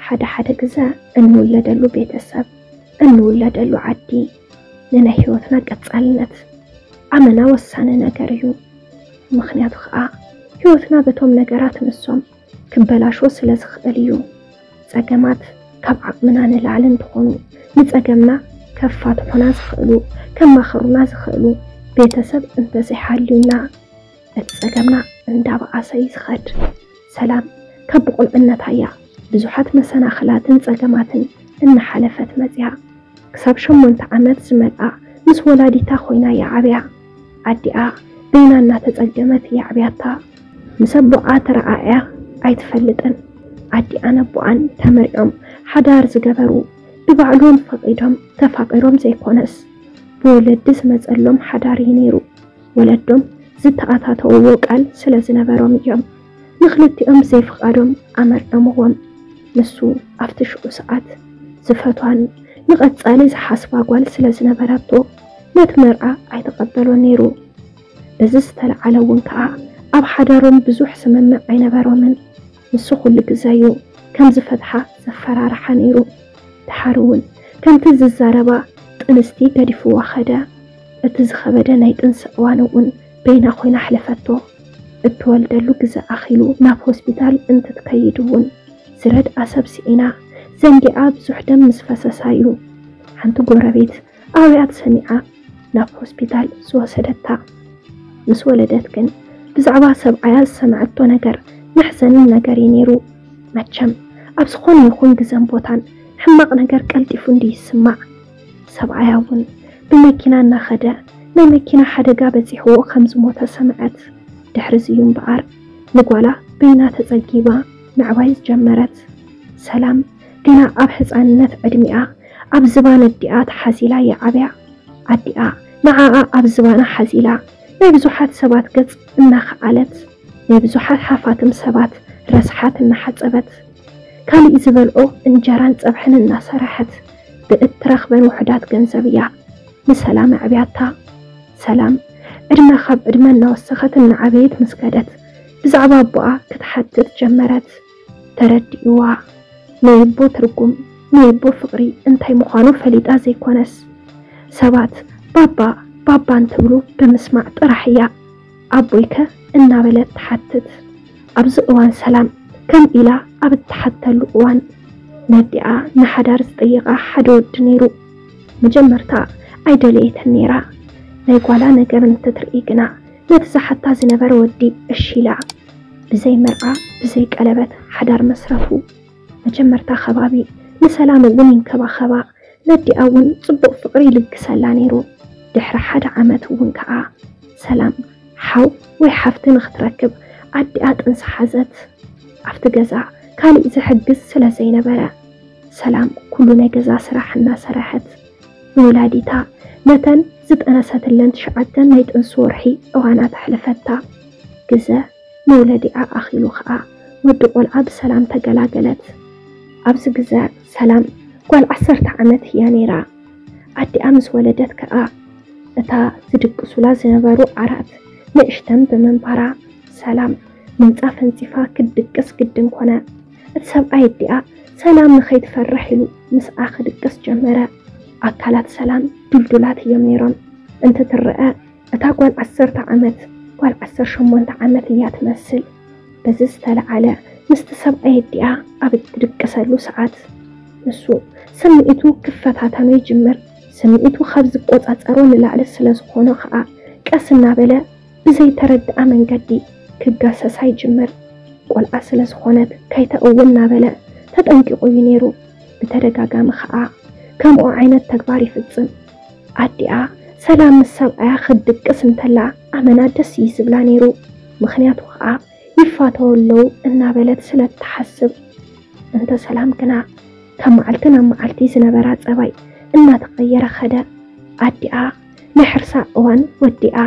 ሓደ ሓደ ግዘ እንውለደሉ ቤተሰብ፣ እንውለደሉ ዓዲ ንናይ ህይወትና ቀፃልነት ኣመና ወሳኒ ነገር እዩ። ምኽንያቱ ከዓ ህይወትና በቶም ነገራት ንሶም ክበላሾ ስለ ዝኽእል እዩ። ፀገማት ካብ ዓቕምና ንላዕሊ እንትኾኑ፣ ንፀገምና ከፋትሑና ዝኽእሉ፣ ከማኽሩና ዝኽእሉ ቤተሰብ እንተዘይሃልዩና፣ እቲ ጸገምና እንዳበኣሰ እዩ ዝኸድ። ሰላም ካብ ብቑልዕነታ እያ ብዙሓት መሰናኽላትን ጸገማትን እናሓለፈት መጽያ። ክሳብ ሸሞንተ ዓመት ዝመልኣ ምስ ወላዲታ ኮይና እያ ዓብያ። ኣዲኣ በይና እናተጸገመት እያ ዓብያታ። ምስ ኣቦኣ ተረኣእያ ኣይትፈልጥን። ኣዲኣን ኣቦኣን ተመርዕዮም ሓዳር ዝገበሩ ብባዕሎም ፈቒዶም ተፋቒሮም ዘይኮነስ ብወለዲ ዝመጸሎም ሓዳር እዩ ነይሩ። ወለዶም ዝተኣታተውዎ ቃል ስለ ዝነበሮም እዮም ንኽልቲኦም ብዘይፍቓዶም ኣመርዕምዎም። ንሱ ኣብቲ ሽዑ ሰዓት ዝፈትዋን ንቐጻሊ ዝሓስባ ጓል ስለ ዝነበረቶ ነቲ መርዓ ኣይተቐበሎን ነይሩ። በዚ ዝተለዓለ እውን ከኣ ኣብ ሓዳሮም ብዙሕ ስምምዕ ኣይነበሮምን። ንሱ ኩሉ ግዘ እዩ ከም ዝፈትሓ ዘፈራርሓ ነይሩ። ድሓር እውን ከምቲ ዝዛረባ ጥንስቲ ገዲፍዋ ኸደ። እቲ ዝኸበደ ናይ ጥንሲ እዋን እውን በይና ኮይና ኣሕለፈቶ። እትወልደሉ ግዘ ኣኺሉ ናብ ሆስፒታል እንትትከይድ እውን ዝረድኣ ሰብ ስኢና ዘንጊዓ ብዙሕ ደም ምስ ፈሰሳ እዩ ሓንቲ ጎረቤት ኣውያት ሰሚዓ ናብ ሆስፒታል ዝወሰደታ። ምስ ወለደት ግን ብዛዕባ ሰብኣያ ዝሰምዐቶ ነገር መሕዘኒ ነገር እዩ ነይሩ። መቸም ኣብ ዝኾነ ይኹን ግዘን ቦታን ሕማቕ ነገር ቀልጢፉ እንድዩ ዝስማዕ። ሰብኣያ እውን ብመኪና እናኸደ ናይ መኪና ሓደጋ በፂሕዎ ከም ዝሞተ ሰምዐት። ድሕሪ እዚ እዩ እምበኣር ንጓላ በይና ተፀጊባ ምዕባይ ዝጀመረት። ሰላም ገና ኣብ ህፃንነት ዕድሚኣ ኣብ ዝባን ኣዲኣ ተሓዚላ እያ ዓብያ። ኣዲኣ ንዓኣ ኣብ ዝባና ሓዚላ ናይ ብዙሓት ሰባት ገፅ እናኸዓለት ናይ ብዙሓት ሓፋትም ሰባት ረስሓት እናሓፀበት ካሊእ ዝበልዖ እንጀራን ፀብሕን እናሰረሐት ብእትረኽበን ውሑዳት ገንዘብ እያ ንሰላም ኣዕብያታ። ሰላም ዕድመ ካብ ዕድመ እናወሰኸት እናዓበየት ምስ ከደት ብዛዕባ ኣቦኣ ክትሓትት ጀመረት። ተረዲእዋ ናይ ኣቦ ትርጉም ናይ ኣቦ ፍቕሪ እንታይ ምዃኑ ፈሊጣ ዘይኮነስ ሰባት ባባ ባባ እንትብሉ ብምስማዕ ጥራሕ እያ ኣቦይከ እናበለት ትሓትት። ኣብዚ እዋን ሰላም ከም ኢላ ኣብ እትሓተሉ እዋን ነዲኣ ንሓዳር ዝጠየቓ ሓደ ወዲ ነይሩ። መጀመርታ ኣይደለየትን ነይራ። ናይ ጓላ ነገር እንትትርኢ ግና ነቲ ዝሓታ ዝነበረ ወዲ እሺ ኢላ ብዘይ መርዓ ብዘይ ቀለበት ሓዳር መስረቱ። መጀመርታ ከባቢ ንሰላም እውን ይንከባኸባ፣ ነዲኣ እውን ጽቡቕ ፍቕሪ ይልግሰላ ነይሩ። ድሕሪ ሓደ ዓመት እውን ከኣ ሰላም ሓው ወይ ሓፍቲ ንኽትረክብ ኣዲኣ ጥንሲ ሓዘት። ኣብቲ ገዛ ካሊእ ዝሕግዝ ስለ ዘይነበረ ሰላም ኩሉ ናይ ገዛ ስራሕ እናሰረሐት ንወላዲታ ነተን ዝጠነሰትለን ትሽዓተ ናይ ጥንሲ ወርሒ እዋናት ኣሕለፈታ። ግዘ መውለዲኣ ኣኺሉ ኸኣ ወዲ ቆልዓ ብሰላም ተገላገለት። ኣብዚ ግዘ ሰላም ጓል ዓሰርተ ዓመት እያ ነይራ። ኣዲኣ ምስ ወለደት ከኣ እታ ዝድቅሱላ ዝነበሩ ዓራት ንእሽተን ብምንባራ ሰላም ምንጻፍ ኣንጺፋ ክትድቅስ ግድን ኮነ። እቲ ሰብኣይ ኣዲኣ ሰላም ንኸይትፈርሕ ኢሉ ምስኣ ክድቅስ ጀመረ። ኣካላት ሰላም ድልዱላት እዮም ነይሮም። እንትትረአ እታ ጓል ዓሰርተ ዓመት ጓል ዓሰርተ ሸሞንተ ዓመት እያ ትመስል። በዚ ዝተለዓለ ምስቲ ሰብኣይ ኣዲኣ ኣብ እትድቅሰሉ ሰዓት ንሱ ስምዒቱ ክፈታተኖ ይጅምር። ስምዒቱ ካብ ዝቆጻጸሮ ንላዕሊ ስለ ዝኾኖ ከኣ ቀስ እናበለ ብዘይተረድኣ መንገዲ ክጋሰሳ ይጅምር። ቆልዓ ስለ ዝኾነት ከይተእውን እናበለ ተጠንቂቑ እዩ ነይሩ። ብተደጋጋሚ ከኣ ከምኡ ዓይነት ተግባር ይፍጽም። ኣዲኣ ሰላም ምስ ሰብኣያ ክትድቅስ እንተላ ኣመና ደስ እዩ ዝብላ ነይሩ። ምኽንያቱ ከኣ ይፋተው ኣለዉ እናበለት ስለ እትሓስብ። እንተ ሰላም ግና ካብ መዓልቲ ናብ መዓልቲ ዝነበራ ጸባይ እናተቐየረ ኸደ። ኣዲኣ ናይ ሕርሳ እዋን ወዲኣ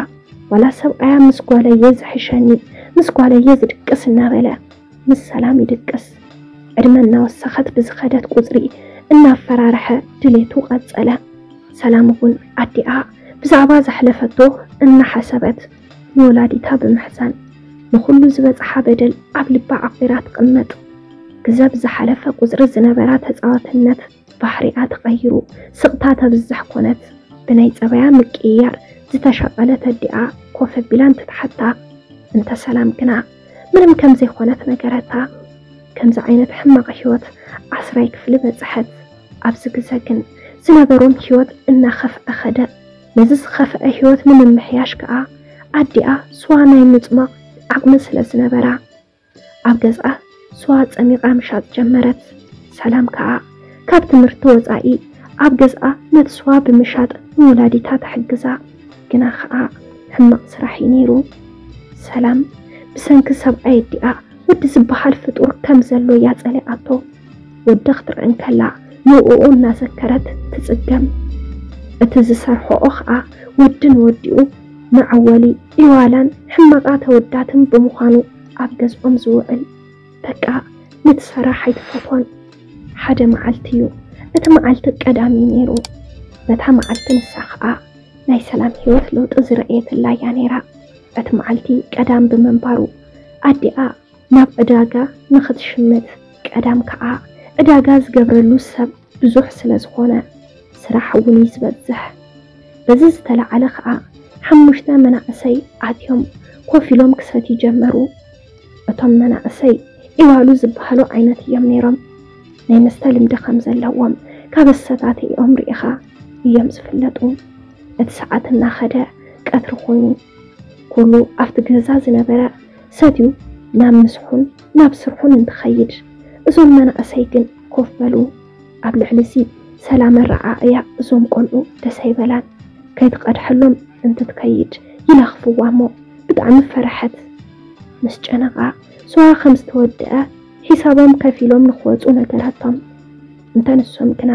ዋላ ሰብኣያ ምስ ጓለየ ዝሕሸኒ ምስ ጓለየ ዝድቅስ እናበለ ምስ ሰላም ይድቅስ። ዕድመ እናወሰኸት ብዝኸደት ቁፅሪ እናፈራርሐ ድሌቱ ቀፀለ። ሰላም እውን ኣዲኣ ብዛዕባ ዘሕለፈቶ እናሓሰበት ንወላዲታ ብምሕዛን ንኹሉ ዝበፅሓ በደል ኣብ ልባ ዓቒራ ትቕመጥ። ግዘ ብዝሓለፈ ቁፅሪ ዝነበራ ተፃዋትነት ባህሪኣ ተቐይሩ፣ ስቕታ ተብዝሕ ኮነት። ብናይ ፀባያ ምቅይያር ዝተሻቐለት ኣዲኣ ኮፍ ኣቢላ እንትትሓታ፣ እንተ ሰላም ግና ምንም ከም ዘይኮነት ነገረታ። ከምዚ ዓይነት ሕማቕ ህይወት ዓስራይ ክፍሊ በፅሐት። ኣብዚ ግዘ ግን ዝነበሮም ህይወት እናኸፍዐ ኸደ። ነዚ ዝኸፍዐ ህይወት ንምምሕያሽ ከኣ ኣዲኣ ስዋ ናይ ምጽማቕ ዓቕሚ ስለ ዝነበራ፣ ኣብ ገዝኣ ስዋ ጸሚቓ ምሻጥ ጀመረት። ሰላም ከኣ ካብ ትምህርቲ ወጻኢ ኣብ ገዝኣ ነቲ ስዋ ብምሻጥ ንወላዲታ ትሕግዛ። ግና ከኣ ሕማቕ ስራሕ እዩ ነይሩ። ሰላም ብሰንኪ ሰብኣይ ኣዲኣ ወዲ ዝበሃል ፍጡር ከም ዘሎ እያ ጸሊኣቶ። ወዲ ክትርኢ እንከላ ንእኡ እናዘከረት ትጽገም። እቲ ዝሰርሕኦ ኸኣ ወዲ ንወዲኡ መዐወሊ፣ ዒዋላን ሕማቓት ኣወዳትን ብምዃኑ ኣብ ገዝኦም ዝውዕል። በቃ ነቲ ሰራሕ ኣይትፈትዎን። ሓደ መዓልቲ እዩ። እቲ መዓልቲ ቀዳም እዩ ነይሩ። በታ መዓልቲ ንሳ ኸኣ ናይ ሰላም ህይወት ለውጢ ዝረኣየትላ እያ ነይራ። እቲ መዓልቲ ቀዳም ብምንባሩ ኣዲኣ ናብ ዕዳጋ ንኽትሽምት፣ ቀዳም ከኣ ዕዳጋ ዝገብረሉ ሰብ ብዙሕ ስለ ዝኾነ ስራሕ እውን እዩ ዝበዝሕ። በዚ ዝተለዓለ ከኣ ሓሙሽተ መናእሰይ ኣትዮም ኮፍ ኢሎም ክሰትዩ ጀመሩ። እቶም መናእሰይ ዒዋሉ ዝበሃሉ ዓይነት እዮም ነይሮም። ናይ መስተ ልምዲ ከም ዘለዎም ካብ ኣሰታትይኦም ርኢኻ እዮም ዝፍለጡ። እቲ ሰዓት እናኸደ ቀትሪ ኮይኑ፣ ኩሉ ኣብቲ ገዛ ዝነበረ ሰትዩ ናብ ምስሑን ናብ ስርሑን እንትኸይድ፣ እዞም መናእሰይ ግን ኮፍ በሉ። ኣብ ልዕሊ እዚ ሰላም ኣረኣእያ እዞም ቆልዑ ደስ ኣይበላን። ከይትቐድሐሎም እንትትከይድ ይላኽፍዋ እሞ ብጣዕሚ ፈረሐት። ምስ ጨነቓ ስዋ ከም ዝተወድአ ሒሳቦም ከፊሎም ንኽወጹ ነገረቶም። እንተ ንሶም ግና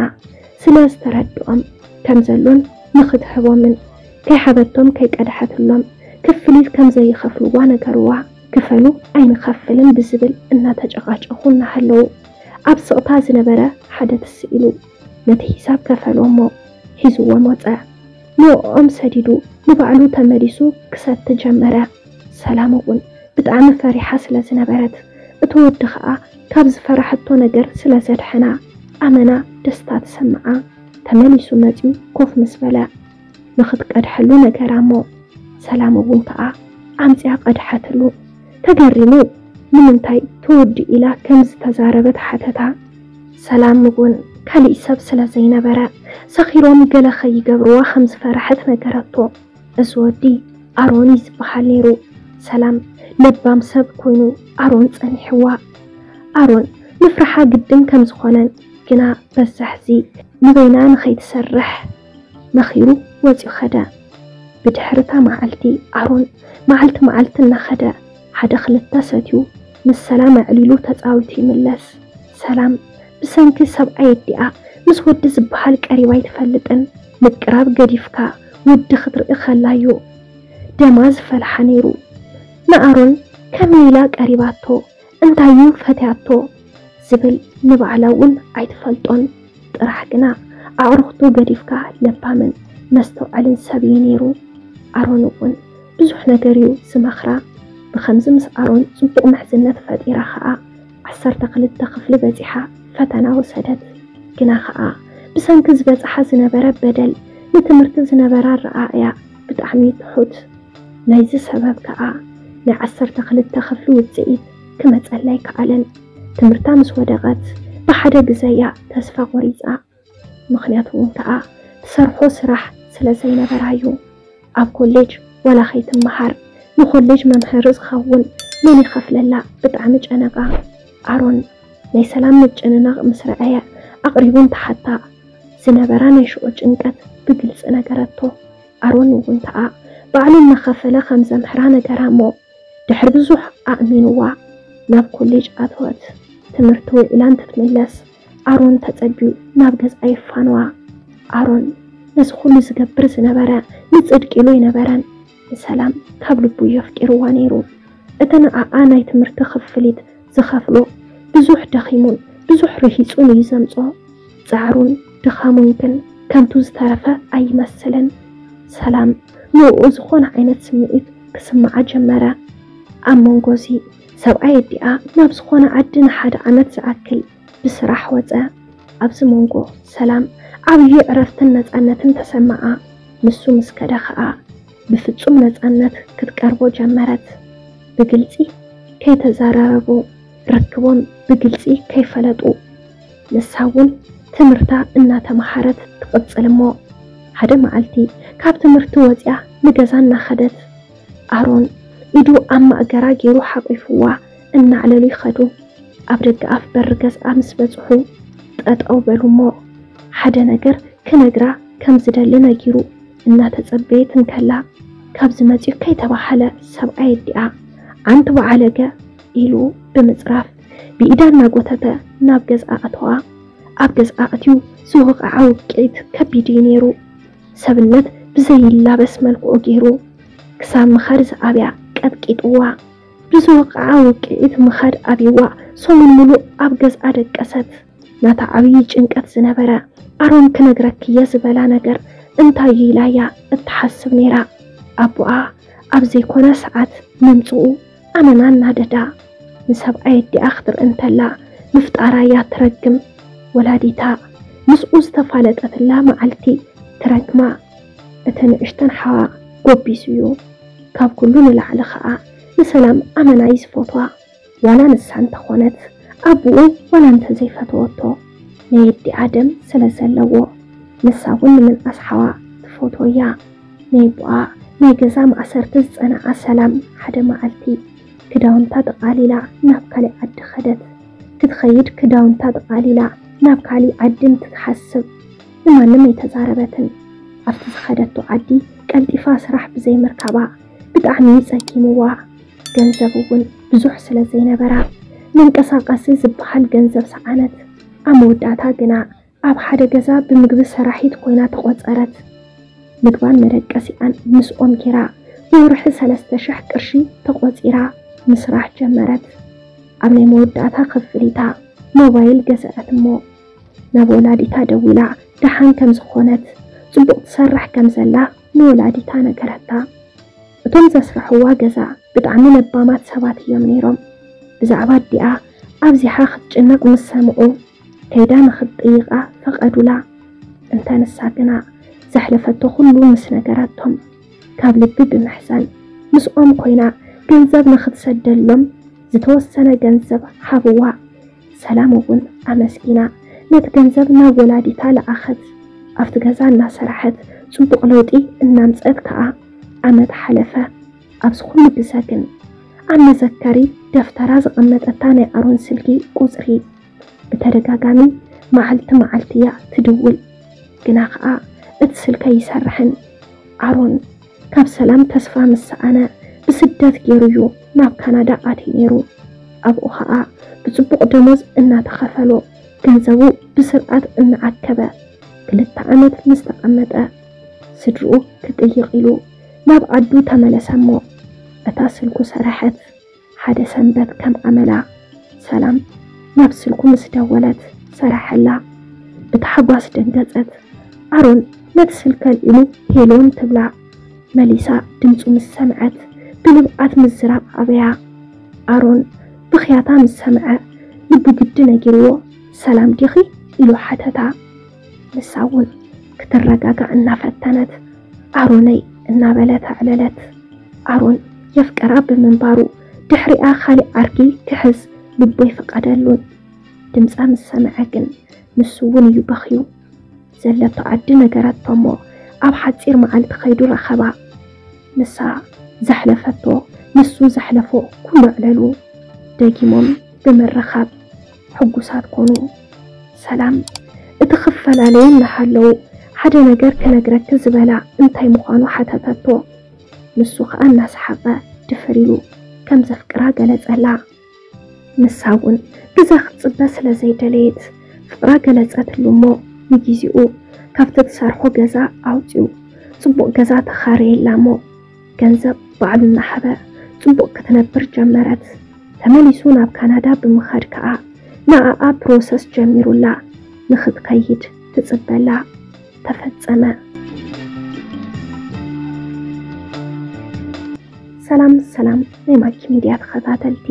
ስለ ዝተረድኦም ከም ዘሎን ንኽትህቦምን ከይሃበቶም ከይቀድሐትሎም ክፍሊት ከም ዘይኸፍልዋ ነገርዋ። ክፈሉ ኣይንኸፍልን ብዝብል እናተጨቓጨቑ እናሃለዉ ኣብ ስቕታ ዝነበረ ሓደ ትስ ኢሉ ነቲ ሒሳብ ከፈሎ እሞ ሒዝዎም ወጸ። ንዕኦም ሰዲዱ ንባዕሉ ተመሊሱ ክሰቲ ጀመረ። ሰላም እውን ብጣዕሚ ፈሪሓ ስለ ዝነበረት፣ እቲ ወዲ ኸኣ ካብ ዝፈራሐቶ ነገር ስለ ዘድሐና፣ ኣመና ደስታ ተሰምዓ። ተመሊሱ መጺኡ ኮፍ ምስ በለ፣ ንኽትቀድሐሉ ነገራ እሞ፣ ሰላም እውን ከኣ ኣምጺኣ ቀድሐትሉ። ተገሪሙ፣ ንምንታይ ትወዲ ኢላ ከም ዝተዛረበት ሓተታ። ሰላም እውን ካሊእ ሰብ ስለ ዘይነበረ፣ ሰኺሮም ገለ ኸይገብርዋ ከም ዝፈረሐት ነገረቶ። እዚ ወዲ ኣሮን እዩ ዝበሃል ነይሩ። ሰላም ለባም ሰብ ኮይኑ ኣሮን ጸኒሕዋ። ኣሮን ምፍርሓ ግድን ከም ዝኾነን፣ ግና በዛሕዚ ንበይና ንኸይትሰርሕ መኺሩ ወጺኡ ኸደ። ብድሕሪ እታ መዓልቲ ኣሮን መዓልቲ መዓልቲ እናኸደ ሓደ ክልተ ሰትዩ ምስ ሰላም ኣዕሊሉ ተጻዊቱ ይምለስ። ሰላም ብሰንኪ ሰብኣይ ኣዲኣ ምስ ወዲ ዝበሃል ቀሪባ ኣይትፈልጥን። ምቅራብ ገዲፍካ ወዲ ክትርኢ ከላዩ ደማ ዝፈልሓ ነይሩ። ንኣሮን ከመይ ኢላ ቀሪባቶ? እንታዩ ፈትያቶ? ዝብል ንባዕላ እውን ኣይትፈልጦን። ጥራሕ ግና ኣዕሩኽቱ ገዲፍካ ለባምን መስተውዓልን ሰብ እዩ ነይሩ። ኣሮን እውን ብዙሕ ነገር እዩ ዝመኽራ። ብኸምዚ ምስ ኣሮን ጽቡቕ ምሕዝነት ፈጢራ ኸኣ ዓሰርተ ክልተ ክፍሊ በጺሓ ፈተና ወሰደት። ግና ኸኣ ብሰንኪ ዝበጽሓ ዝነበረ በደል ንትምህርቲ ዝነበራ ኣረኣእያ ብጣዕሚ እዩ ትሑት። ናይዚ ሰበብ ከኣ ናይ ዓሰርተ ክልተ ክፍሊ ውጽኢት ክመጸላ ኣይከኣለን። ትምህርታ ምስ ወደቐት ብሓደ ግዘ እያ ተስፋ ቆሪጻ። ምኽንያቱ እውን ከኣ ትሰርሖ ስራሕ ስለ ዘይነበራ እዩ። ኣብ ኮሌጅ ዋላ ከይትመሃር ንኮሌጅ መምሃሪ ዝኸውን መን ይኸፍለላ? ብጣዕሚ ጨነቓ። ኣሮን ናይ ሰላም ምጭንናቕ ምስ ረኣየ ኣቕሪቡ እንትሓታ ዝነበራ ናይ ሽዑ ጭንቀት ብግልጺ ነገረቶ። ኣሮን እውን ከኣ ባዕሉ እናኸፈለ ከም ዘምህራ ነገራ እሞ ድሕሪ ብዙሕ ኣእሚንዋ ናብ ኮሌጅ ኣተወት። ትምህርቲ ውዒላ እንትትምለስ ኣሮን ተጸቢዩ ናብ ገዝኣ የፋንዋ። ኣሮን ነዚ ኩሉ ዝገብር ዝነበረ ንጽድቂ ኢሉ ኣይነበረን። ንሰላም ካብ ልቡ እዩ ኣፍቂርዋ ነይሩ። እቲ ንኣኣ ናይ ትምህርቲ ክፍሊት ዝኸፍሎ ብዙሕ ደኺሙን ብዙሕ ርሂጹን እዩ ዘምጾ። ጻዕሩን ድኻሙን ግን ከምቱ ዝተረፈ ኣይመስልን። ሰላም ንእኡ ዝኾነ ዓይነት ስምዒት ክስምዓ ጀመረ። ኣብ መንጎ እዚ ሰብኣይ ኣዲኣ ናብ ዝኾነ ዓዲ ንሓደ ዓመት ዝኣክል ብስራሕ ወጸ። ኣብዚ መንጎ ሰላም ዓብዪ ዕረፍትን ነጻነትን ተሰማዓ። ንሱ ምስ ከደ ኸኣ ብፍጹም ነጻነት ክትቀርቦ ጀመረት። ብግልጺ ከይተዘራረቡ፣ ርክቦም ብግልጺ ከይፈለጡ፣ ንሳ እውን ትምህርታ እናተምሃረት ትቕጽል እሞ፣ ሓደ መዓልቲ ካብ ትምህርቲ ወጺኣ ንገዛ እናኸደት፣ ኣሮን ኢዱ ኣብ ማእገራ ገይሩ ሓቂፍዋ እናዕለሉ ይኸዱ። ኣብ ደገ ኣፍ በሪ ገዝኣ ምስ በጽሑ፣ ጠጠው በሉ እሞ፣ ሓደ ነገር ክነግራ ከም ዝደሊ ነጊሩ እናተጸበየት እንከላ፣ ካብ ዝመጽኡ ከይተባሃለ ሰብኣይ ኣዲኣ፣ "ኣንቲ በዓለገ" ኢሉ ብምጽራፍ ብኢዳ እናጎተተ ናብ ገዝኣ ኣተዋ። ኣብ ገዝኣ ኣትዩ ዝወቕዓ ውቅዒት ከቢድ እዩ ነይሩ። ሰብነት ብዘይላበስ መልክዑ ገይሩ ክሳብ ምኻድ ዝኣብያ ቀጥቂጥዋ። ብዝወቕዓ ውቅዒት ምኻድ ኣብይዋ ሰሙን ሙሉእ ኣብ ገዝኣ ደቀሰት። ናታ ዓብዪ ጭንቀት ዝነበረ ኣሮን ክነግረክየ ዝበላ ነገር እንታይ እዩ ኢላያ እትሓስብ ነይራ። ኣቦኣ ኣብ ዘይኮነ ሰዓት ምምፅኡ ኣመና እናደዳ ንሰብኣይ ኣዲኣ ክትርኢ እንተላ ምፍጣራ እያ ትረግም። ወላዲታ ምስኡ ዝተፋለጠትላ መዓልቲ ትረግማ። እቲ ንእሽተን ሓዋ ጎቢሱ እዩ። ካብ ኩሉ ንላዕሊ ኸኣ ንሰላም ኣመና እዩ ዝፈትዋ። ዋላ ንሳ እንተኾነት ኣቦኡ ዋላ እንተዘይፈተወቶ ናይ ኣዲኣ ደም ስለ ዘለዎ ንሳ እውን ንምንኣስ ሓዋ ትፈትዎ እያ። ናይ ኣቦኣ ናይ ገዛ ማእሰርቲ ዝጸንዓ ሰላም ሓደ መዓልቲ ክዳውንታ ጠቓሊላ ናብ ካሊእ ዓዲ ኸደት። ክትኸይድ ክዳውንታ ጠቓሊላ ናብ ካሊእ ዓዲ እንትትሓስብ ንማንም ኣይተዛረበትን። ኣብቲ ዝኸደቶ ዓዲ ቀልጢፋ ስራሕ ብዘይምርካባ ብጣዕሚ ጸጊምዋ። ገንዘብ እውን ብዙሕ ስለ ዘይነበራ መንቀሳቐሲ ዝበሃል ገንዘብ ሰኣነት። ኣብ መወዳእታ ግና ኣብ ሓደ ገዛ ብምግቢ ሰራሒት ኮይና ተቖጸረት። ምግባን መደቀሲኣን ምስኦም ጌራ ብወርሒ ሰለስተ ሽሕ ቅርሺ ተቖጺራ ምስራሕ ጀመረት። ኣብ ናይ መወዳእታ ክፍሊታ ሞባይል ገዘአት እሞ ናብ ወላዲታ ደዊላ ደሓን ከም ዝኾነት፣ ጽቡቕ ትሰርሕ ከም ዘላ ንወላዲታ ነገረታ። እቶም ዘስርሕዋ ገዛ ብጣዕሚ ለባማት ሰባት እዮም ነይሮም። ብዛዕባ ኣዲኣ ኣብዚሓ ክትጭነቕ ምስ ሰምዑ ከይዳ ንኽትጥይቓ ፈቐዱላ። እንተ ንሳ ግና ዘሕለፈቶ ኩሉ ምስ ነገረቶም ካብ ልቢ ብምሕዛን ምስኦም ኮይና ገንዘብ ንኽትሰደሎም ዝተወሰነ ገንዘብ ሃብዋ። ሰላም እውን ኣመስጊና ነቲ ገንዘብ ናብ ወላዲታ ለኣኸት። ኣብቲ ገዛ እናሰራሐት ጽቡቕ ለውጢ እናምጸት ከኣ ዓመት ሓለፈ። ኣብዚ ኩሉ ግዘ ግን ኣብ መዘከሪ ደፍተራ ዘቐመጠታ ናይ ኣሮን ስልኪ ቁጽሪ ብተደጋጋሚ መዓልቲ መዓልቲ እያ ትድውል። ግና ከኣ እቲ ስልኪ ኣይሰርሕን። ኣሮን ካብ ሰላም ተስፋ ምስ ሰኣነ ብስደት ገይሩ እዩ ናብ ካናዳ ኣትዩ ነይሩ። ኣብኡ ከኣ ብጽቡቕ ደሞዝ እናተኸፈሎ ገንዘቡ ብስርዓት እናኣከበ ክልተ ዓመት ምስ ተቐመጠ ስድርኡ ክጥይቕ ኢሉ ናብ ዓዱ ተመለሰ እሞ እታ ስልኩ ሰረሐት። ሓደ ሰንበት ከም ኣመላ ሰላም ናብ ስልኩ ምስ ደወለት ሰረሐላ። ብታሕጓስ ደንገጸት። ኣሮን ነቲ ስልኪ ኣልዒሉ ሄሎ እንትብላ መሊሳ ድምጹ ምስ ሰምዐት ብንብዓት ምዝራብ ኣበያ። ኣሮን ብኽያታ ምስ ሰምዐ ልቡ ግዲ ነጊርዎ ሰላም ዲኺ ኢሉ ሓተታ። ንሳ እውን ክትረጋጋእ እናፈተነት ኣሮነይ እናበለት ኣዕለለት። ኣሮን የፍቅራ ብምንባሩ ድሕሪኣ ካሊእ ዓርኪ ክሕዝ ልቡ ኣይፈቐደሉን። ድምጻ ምስ ሰምዐ ግን ንሱ እውን እዩ በኽዩ። ዘለቶ ዓዲ ነገረቶ እሞ ኣብ ሓጺር መዓልቲ ከይዱ ረኸባ። ንሳ ዘሕለፈቶ ንሱ ዘሕለፎ ኩሉ ኣዕለሉ። ደጊሞም ብምርኻብ ሕጉሳት ኮኑ። ሰላም፣ እቲ ክፈላለዩ እናሃለዉ ሓደ ነገር ክነግረኪ ዝበላ እንታይ ምዃኑ ሓተተቶ። ንሱ ኸኣ እናሰሓቐ ድፍር ኢሉ ከም ዘፍቅራ ገለጸላ። ንሳ እውን ግዜ ክትጽበ ስለ ዘይደለየት ፍቕራ ገለጸትሉ እሞ ንጊዜኡ ካብቲ ትሰርሖ ገዛ ኣውጺኡ ጽቡቕ ገዛ ተኻረየላ እሞ ገንዘብ ባዕሉ እናሃበ ጽቡቕ ክትነብር ጀመረት። ተመሊሱ ናብ ካናዳ ብምኻድ ከኣ ንኣኣ ፕሮሰስ ጀሚሩላ ንኽትከይድ ትጽበላ። ተፈጸመ። ሰላም ሰላም ናይ ማኪ ሚድያ ተኸታተልቲ፣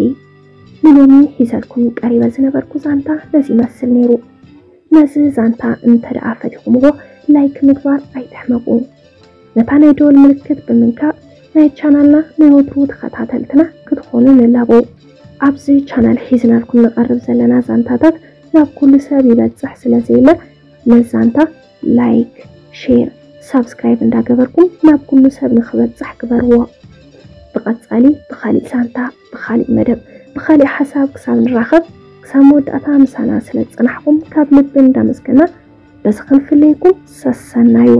ንሎሚ ሒዘልኩም ቀሪበ ዝነበርኩ ዛንታ ነዚ ይመስል ነይሩ። ነዚ ዛንታ እንተ ደኣ ፈቲኹምዎ ላይክ ምግባር ኣይትሕመቁ። ነታ ናይ ደወል ምልክት ብምንካእ ናይ ቻናልና ናይ ወትሩ ተኸታተልትና ክትኾኑ ንላቦ። ኣብዚ ቻናል ሒዝናልኩም ንቐርብ ዘለና ዛንታታት ናብ ኩሉ ሰብ ይበጽሕ ስለ ዘየለ ነዚ ዛንታ ላይክ፣ ሼር፣ ሳብስክራይብ እንዳገበርኩም ናብ ኩሉ ሰብ ንኽበጽሕ ግበርዎ። ብቐጻሊ ብኻሊእ ዛንታ፣ ብኻሊእ መደብ፣ ብኻሊእ ሓሳብ ክሳብ ንራኸብ ክሳብ መወዳእታ ምሳና ስለ ዝጸናሕኩም ካብ ልቢ እንዳመስገና በዚ ክንፍለየኩም ሰሰናዩ።